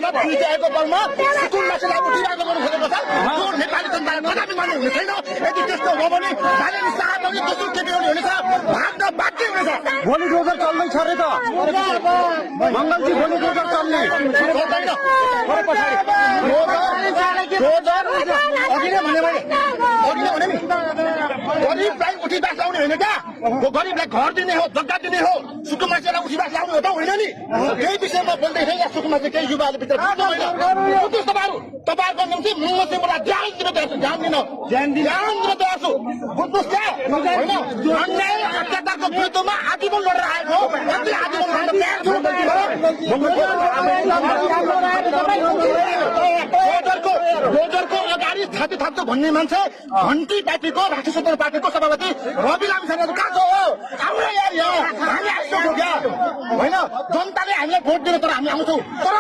जनतामा पिटाएको बलमा स्कुल मान्छेलाई उठिरहेको गर्नु खोजेको छ त्यो नेपाली जनताले कदापि मान्नु हुने छैन यदि त्यस्तो हो भने माननीय शाहले दोस्रो केटीहरू हुनेछ भाग्न बाध्य हुनेछ भोलि डोजर चल्दैछ अरे त मङ्गलजी भोलि डोजर चल्ने अघि नै भने मैले नि गरिबलाई उठी बास लाउने होइन क्या गरिबलाई घर दिने हो जग्गा दिने हो सुकु मान्छेलाई उठी बास लाउने हो त होइन नि यही विषयमा बोल्दै थिएँ यहाँ सुकु मान्छे केही युवाहरू भित्र तपाईँहरूको निम्ति म चाहिँ मलाई ध्यान दिन तयार छु बुझ्नुहोस् क्या होइन अन्याय अत्याचारको विरुद्धमा आजीवन लडेर आएको हो आजीवन लड्न तयार छु डोजरको अगाडि छाती थाप्छ भन्ने मान्छे घन्टी पार्टीको राष्ट्रिय स्वतन्त्र पार्टीको सभापति रवि लामिछानेहरू कहाँ छ हो हाम्रो यार हामी आइसक्यो क्या होइन जनताले हामीलाई भोट दिनु तर हामी आउँछौँ तर